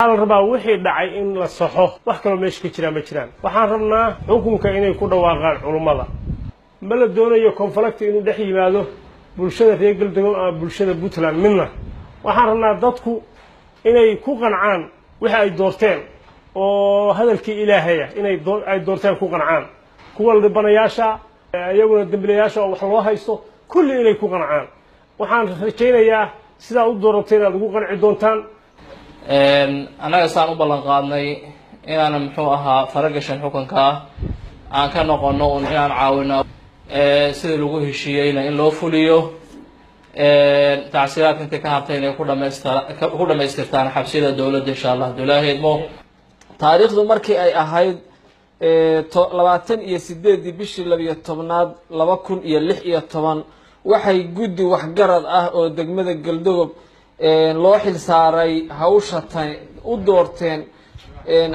Waxaa la rabaa wixii dhacay in la saxo. Wax kaloo meesha ka jiraan ma jiraan. Waxaan rabnaa xukunka inay ku dhawaaqaan culummada. Ma la doonayo conflict inuu dhex yimaado bulshada reer Galdogob ama bulshada Puntland midna. Waxaan rabnaa dadku inay ku qancaan wixi ay doorteen oo hadalkii Ilaahaya inay ay doorteen ku qancaan, kuwa dhibanayaasha, iyaguna dembilayaasha oo wax loo haysto, kulli inay ku qancaan. Waxaan rajaynayaa sidaa u dooratay inaad ugu qanci doontaan. Annaga saan u ballan qaadnay inaanan, muxuu ahaa, faragashan xukunkaa aan ka noqono un inaan caawino sidii lagu heshiiyeyna in loo fuliyo, tacsiiraadka inta ka hartay inay ku dhamaystirtaan xabsiyada dowladda, insha Allah haduu Ilaahay idmo. Taariikhdu markii ay ahayd 28-dii bishii 12aad 2016, waxay guddi waxgarad ah oo degmada Galdogob loo xil saaray hawsha tan u doorteen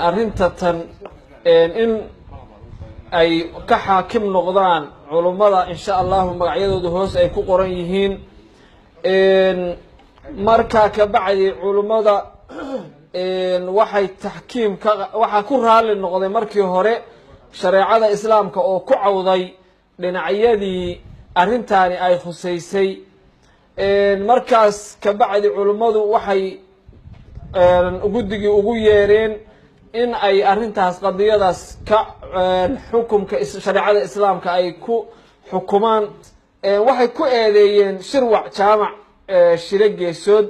arrinta tan in ay ka xaakim noqdaan culummada, insha Allahu, magacyadooda hoos ay ku qoran yihiin. Markaa kabacdi culummada waxay taxkiim ka waxaa ku raalli noqday markii hore shareecada Islaamka oo ku cawday dhinacyadii arrintaani ay khuseysay. Markaas kabacdi culummadu waxay guddigii ugu yeereen in ay arrintaas, qadiyadaas, ka xukumka shareecada Islaamka ay ku xukumaan. Waxay ku eedeeyeen Shirwac Jaamac Shire Geesood,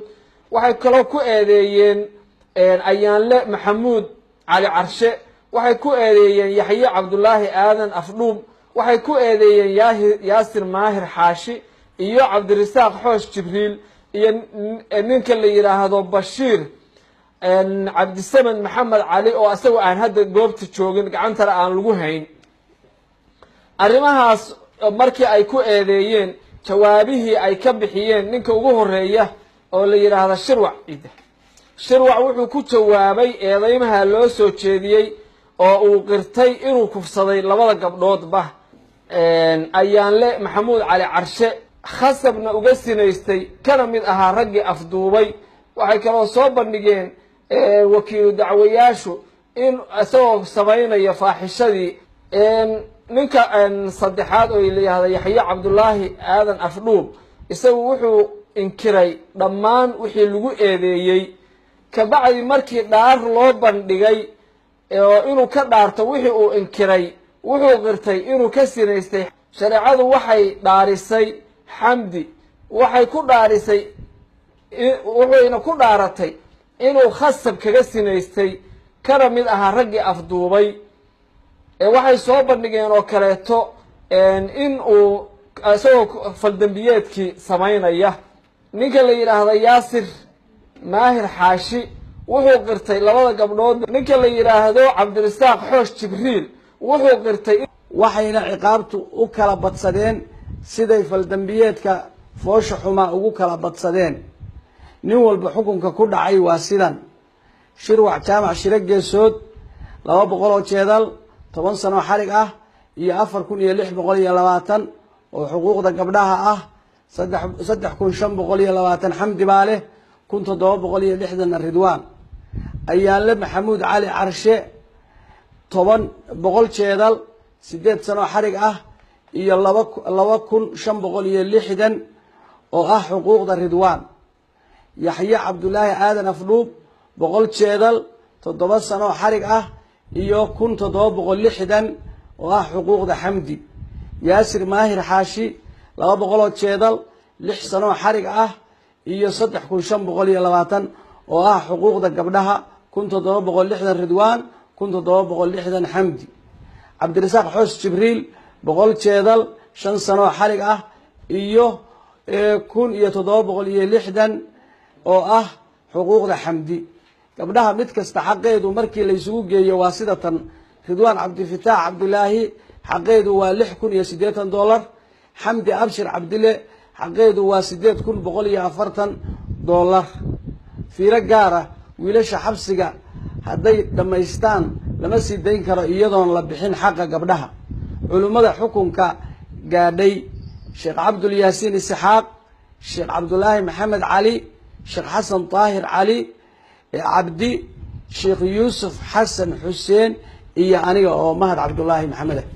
waxay kaloo ku eedeeyeen Ayaanle Maxamuud Cali Carshe, waxay ku eedeeyeen Yaxye Cabdulaahi Aadan Afdhuub, waxay ku eedeeyeen Yaasir Maahir Xaashi iyo Cabdirasaaq Xoosh Jibriil iyo ninka la yidhaahdo Bashiir Cabdisamed Maxamed Cali, oo isagoo aan hadda goobta joogin, gacantana aan lagu hayn. Arrimahaas markii ay ku eedeeyeen, jawaabihii ay ka bixiyeen, ninka ugu horeeya oo la yidhaahdo Shirwac Ciidda Shirwac wuxuu ku jawaabay eedeymaha loo soo jeediyey oo uu qirtay inuu kufsaday labada gabdhoodba, Ayaanle Maxamuud Cali Carshe, khasabna uga sinaystay, kana mid ahaa raggii afduubay. Waxay kaloo soo bandhigeen wakiilu dacwayaashu in isagoo samaynaya faaxishadii. Ninka saddexaad oo la yihahda Yaxye Cabdulaahi Aadan Afdhuub, isagu wuxuu inkiray dhammaan wixii lagu eedeeyey. Kabacdi markii dhaar loo bandhigay oo inuu ka dhaarto wixii uu inkiray, wuxuu qirtay inuu ka sinaystay. Shareecadu waxay dhaarisay Xamdi, waxay ku dhaarisay, wuxuyna ku dhaaratay inuu khasab kaga sinaystay, kana mid ahaa raggii afduubay. Waxay soo bandhigeen oo kaleeto in uu isagoo faldembiyeedkii samaynaya. Ninka la yidhaahda Yaasir Maahir Xaashi wuxuu qirtay labada gabdhood. Ninka la yidhaahdo Cabdirasaaq Xoosh Jibriil wuxuu qirtay. Waxayna ciqaabtu u kala badsadeen siday faldembiyeedka foosha xumaa ugu kala badsadeen. Nin walba xukunka ku dhacay waa sidan: Shirwac Jaamac Shiro Geesood, 200 oo jeedal, 10 sano xarig ah iyo 4620 oo xuquuqda gabdhaha ah. 3520 Xamdi baa leh, 1760-na Ridwaan. Ayaanle Maxamuud Cali Carshe, 100 jeedal, 8 sano xarig ah iyo 2560 oo ah xuquuqda Ridwaan. Yaxye Cabdulaahi Aadan Afdhuub, 100 jeedal, 7 sano xarig ah iyo 1760 oo ah xuquuqda Xamdi. Yaasir Maahir Xaashi, 200 oo jeedal, 6 sano xarig ah iyo 3520 oo ah xuquuqda gabdhaha, 1760 Ridwaan, 1760 Xamdi. Cabdirasaaq Xoos Jibriil, 100 jeedal, 5 sano xarig ah iyo 1760 oo ah xuquuqda Xamdi. Gabdhaha mid kasta xaqeedu markii laysugu geeyo waa sida tan: Ridwaan Cabdifataax Cabdulaahi xaqeedu waa $6080. Xamdi Abshir Cabdile xaqeedu waa $8140. Fiiro gaara: wiilasha xabsiga hadday dhammaystaan lama sii dayn karo iyadoon la bixin xaqa gabdhaha. Culimmada xukunka gaadhay: Sheekh Cabdulyaasiin Isxaaq, Sheekh Cabdulaahi Maxamed Cali, Sheekh Xasan Daahir Cali Cabdi. Sheekh Yuusuf Xasan Xuseen iyo aniga oo Mahad Cabdulaahi Maxamed ah.